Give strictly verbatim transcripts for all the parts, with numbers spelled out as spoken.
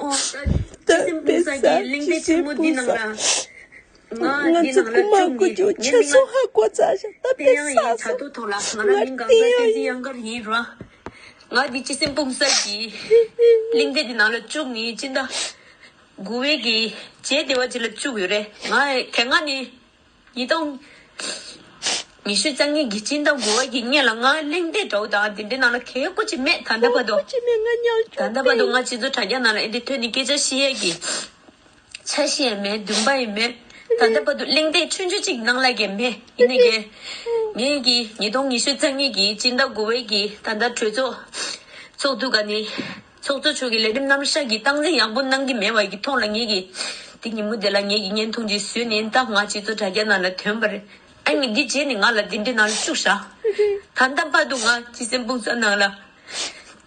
ད་སེམས་སྤུངས་ས་གི་གླེང་སྟེགས་ཆེན་མོ་འདི་ནང་ལ། ང་འདི་ནང་ལ་བཅུག་ནས་ངས་མིང་ང་དེ་ཡང་ཡིན། ད་དུང་ཐོག་ལ་ང་རང་མིང་གང་ཟག་བསྟན་འཛིན་གཡང་དཀར་ཡིན་ར། ང་འདི་སྤྱི་སེམས་སྤུངས་ས་གི་གླེང་སྟེགས་འདི་ནང་ལ་བཅུག་ནས་སྤྱི་ཟླ་དགུ་པའི་གི་རྗེས་དེ་བ་ཅིག་ལ་བཅུག་ཡོད་རེད། ང་དེ་སྔ་ནས་ཉིས་སྟོང་ཉི་ཤུ་རྩ་གཉིས་ཀྱི་སྤྱི་ཟླ་དགུ་པ་གི་སྔོན་ལ་ང་གླེང་སྟེགས་འདྲ་བོ་དང་དེ་འདྲའི་ནང་ལ་གལ་ཁོ་ཅིག་མེད། ད་ལྟ་བར་དུ་ད་ལྟ་བར་དུ་ང་སྤྱི་ཚོགས་དྲ་རྒྱ་ནང་ལ་ཨེ་འདྲའི་ཐོན་ནས་སྐད་ཆ་བཤད་ཡས་ཀྱི་འཆར་གཞི་ཡང་མེད། འདུན་པ་ཡང་མེད། ད་ལྟ་བར་དུ་གླེང་སྟེགས་ཆུང་ཆུང་ཅིག་ནང་ལ་གས་མེད། ཡིན་ནའི་གས་ངས་ཀྱི་ཉིས་སྟོང་ཉི་ཤུ་རྩ་གཉིས་ཀྱི་སྤྱི་ཟླ་དགུ་པའི་གི་ད་ལྟ་གྲོས་ཚོགས་ཚོགས་དུས་ག་ནས་ཚོགས་གཙོ་མཆོག་གི་ལས་རིམ་རྣམ་གཞག་གི་སྟངས་འཛིན་ཡག་པོ་གནང་གི་མེད་པ་གི་ཐོག་ལ་ངས་ཀྱི་དེ་ཉིན་མོ་དེ་ལ་ངས་ཀྱི་བརྙན་ཐུང་ཅིག་བཟོས་ནས་ད་ང་སྤྱི་ཚོགས་དྲ་རྒྱ་ནང་ལ་ཐོན་པ་རེད། ཨ་ནི་འདི་རྗེས་ནས་ང་ལ་འདི་འདྲའི་ནང་ལ་བཅུག་བཞག་ད་ལྟ་བར་དུ་ང་སྤྱི་སེམས་སྤུངས་ས་ནང་ལ་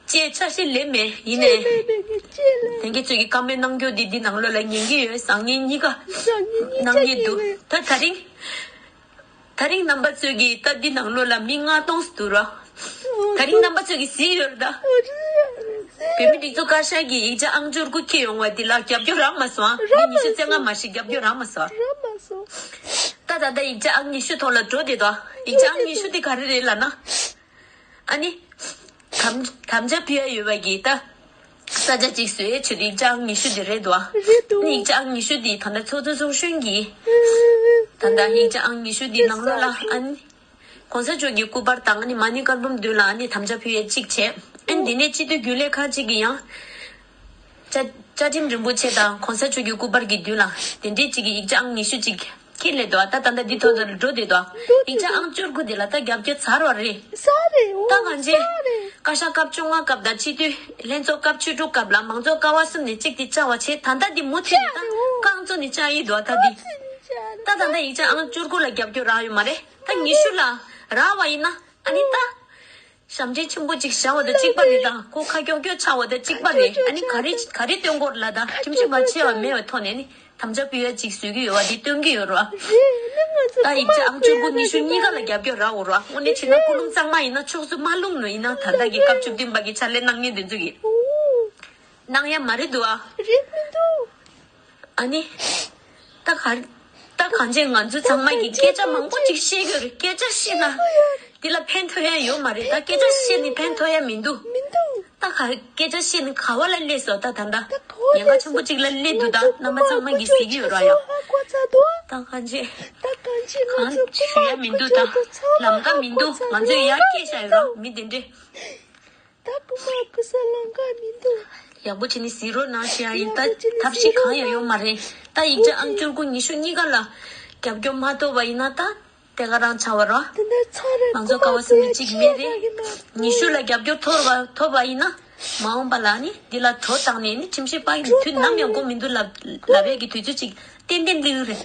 ཅེས་ཆ་ཤས་ལེན་མེད། ཡིན་ནའི་ལྷན་རྒྱས་ཚོས་ཀྱི་བཀའ་མོལ་གནང་རྒྱུ་འདི་འདི་ནང་ལོགས་ལ་ཉན་གྱི་ཡོད། བཟང་ངན་གཉིས་ཀ་གནང་གི་འདུག་ད་ད་རིང་ད་རིང་རྣམ་པ་ཚོས་ཀྱི་ད་འདི་ནང་ལོགས་ལ་མི་ལྔ་སྟོང་ཙམ་འདུག་ར། ད་རིང་རྣམ་པ་ཚོས་ཀྱི་གཟིགས་ཡོད་རེད་ད། བོད་མི་སྒྲིག་འཛུགས་བཀའ་ཤག་གི་ཡིག་ཆ་ཨང་བཅུ་དགུ་འཁྱེར་ཡོང་བ་འདི་ལ་རྒྱབ་སྐྱོར་རག་མ་སོང་ཨ། མི་ཉི་ཤུ་རྩ་ལྔ་མ་ཞིག་རྒྱབ་སྐྱོར་རག་མ་སོང་ཨ། ད་ད་ལྟ་ཡིག་ཆ་ཨང་ཉི་ཤུ་ཐོག་ལ་འགྲོ་བསྡད་དོ། ཡིག་ཆ་ཨང་ཉི་ཤུ་དེ་ག་རེ་རེད་ལབ་ན། ཨ་ནི། དམ་དམ་བཅའ་ཕུལ་ཡ་ཡོད་པ་གི་ད། ས་ཆ་གཅིག་བཟོས་ཆེད་དུ་ཡིག་ཆ་ཨང་ཉི་ཤུ་དེ་རེད་དོ། རེད་དོ། ཨ་ནི་ཡིག་ཆ་ཨང་ཉི་ཤུ་དེ་ད་ལྟ་ཚོགས་གཙོ་ཚོགས་གཞོན་གྱིས། ད་ལྟ་ཡིག་ཆ་ཨང་ཉི་ཤུ་དེ་ནང་ལོགས་ལ་ཨ་ནི། གོང་ས་མཆོག་གི་སྐུ་པར་དང་ཨ་ནི་མ་ཎི་དཀར་འབུམ་མདུན་ལ་ཨ་ནི་དམ་བཅའ་ཕུལ་ཡ་གཅིག་བྱས། ཨ་ནི་དེ་ནས་སྤྱི་འཐུས་རྒྱུན་ལས་ཁག་ཅིག་གིས་ཡང་། བཅའ་བཅའ་ཁྲིམས་རིན་པོ་ཆེ་དང་གོང་ས་མཆོག་གི་སྐུ་པར་གྱི་མདུན་ལ་དེ་འདྲའི་གཅིག་གི་ཡིག་ཆ་ཨང་ཉི་ཤུ་གཅིག་ཁྱེར་སླེབས་འདུག་ད་ལྟ་འདི་ཐོག་ཏུ་འགྲོ་བསྡད་འདུག་ཡིག་ཆ་ཨང་བཅུ་དགུ་དེ་ལ་ད་རྒྱབ་སྐྱོར་ཚར་བ་རེད། ས་རེད་འོ། ད་གང་ཅི། ས་རེད། བཀའ་ཤག་སྐབས་བཅོ་ལྔ་སྐབས་དང་སྤྱི་འཐུས་ལྷན་ཚོགས་སྐབས་བཅུ་དྲུག་སྐབས་ལ་མང་ཚོགས་ཀ་བ་གསུམ་ནས་གཅིག་དེ་བཅའ་བ་བྱས། ད་ལྟ་འདི་མུ་མཐུད་ནས་ད་རྐང་བཙུགས་ནས་བཅའ་ཡི་འདུག་ད་འདི། ད་ད་ལྟ་ཡིག་ཆ་ཨང་བཅུ་དགུ་ལ་རྒྱབ་སྐྱོར་རག་ཡོད་མ་རེད། ད་ཉི་ཤུ་ལ་རག་པ་ཡིན་ན་ཨ་ནི་ད། ཞབས་འདྲེན་ཆེན་པོ་ཅིག་བཞག་པ་དང་གཅིག་པ་རེད། ད་ཁོ་ཁ་ཀྱོག་ཀྱོག་ཆགས་པ་དང་གཅིག་པ་རེད། ཨ་ནི་ག་རེ་ག་རེ་སྟོན་དགོས་ལ་ད་ཁྲིམས་གཞི་མ་ཆད་པ་མེད་པའི་ཐོག་ནས་ནི་དམ་བཅའ་ཕུལ་ཡ་ཅིག་བཟོས་ཀྱི་ཡོད་པ་འདི་སྟོན་གྱི་ཡོད་རོ། ད་ཡིག་ཆ་ཨང་བཅུ་དགུ་ཉི་ཤུ་གཉིས་ཀ་ལ་རྒྱབ་སྐྱོར་རག་འོ་རོ། དངོས་གནས་བྱས་ན་ཀུན་སློང་གཙང་མ་ཡིན་ན་ཕྱོགས་སུ་མ་ལྷུང་ནོ་ཡིན་ན་ད་ལྟ་གི་སྐབས་བཅུ་བདུན་པ་གི་ཕྱག་ལས་གནང་མཁན་དེ་ཚོ་གིས་གནང་ཡ་མ་རེད་འདུག་ཨ། རེད་མི་འདུག་ཨ་ནི། ད་ག་ད་གང་ཅི་ང་ཚོ་ཚང་མ་གིས་སྐད་ཆ་མང་པོ་ཅིག་བཤད་ཀྱི་ཡོད་རེད། སྐད་ཆ་བཤད་ན་འདི་ལ་ཕན་ཐོགས་ཡ་ཡོད་མ་རེད། ད་སྐད་ཆ་བཤད་ནས་ཕན་ཐོགས་ཡ་མི་འདུག་མི་འདུག་ད་ག་སྐད་ཆ་བཤད་ནས་ག་བ་ལ་སླེབས་སོང་ད་ད་ད། ད་ག་བ་ཉེན་ཁ་ལ་ཆེན་པོ་ཅིག་ལ་སླེབས་འདུག་ད་རྣམ་པ་ཚང་མ་གིས་གཟིགས་ཀྱི་ཡོད་ར་ཡ། ད་གང་ཅི། ད་གང་ཅི་ང་ཚོ་ཞུ་ཡ་མི་འདུག་ད་ལམ་ཀ་མི་འདུག་ང་ཚོས་ཡར་སྐད་བཞག་ཡོད་ར་མི་དེ་འདྲས། ད་རྐུ་མ་རྐུ་ས་ལམ་ཀ་མི་འདུག་ཡག་པོ་བྱས་ནས་གཟིགས་རོགས་གནང་ཞེས་ཡ་ཡིན། ད་ཐབས་ཤེས་གང་ཡང་ཡོད་མ་རེད། ད་ཡིག་ཆ་ཨང་བཅུ་དགུ་ཉི་ཤུ་གཉིས་ཀ་ལ་རྒྱབ་སྐྱོར་མ་ཐོབ་པ་ཡིན་ན་ད་དེ་ག་རང་ཆགས་པ་རོ། དེ་འདྲ་ཚར་རེད། ང་ཚོ་ཀ་བ་གསུམ་ནས་གཅིག་མེད་རེད། ཉི་ཤུ་ལ་རྒྱབ་སྐྱོར་ཐོབ་པ་ཐོབ་པ་ཡིན་ན་མ་འོངས་པ་ལ་ནི་འདི་ལ་གྲོ་བཏང་ནས་ནི་ཁྲིམས་ཞིབ་པ་ཡིན་དུས་ནམ་ཡང་དགོས་མི་འདུག་ལབ་ལབ་ཡས་ཀྱི་དུས་ཚོད་ཅིག་ཏན་ཏན་སླེབས་ཀྱི་རེད།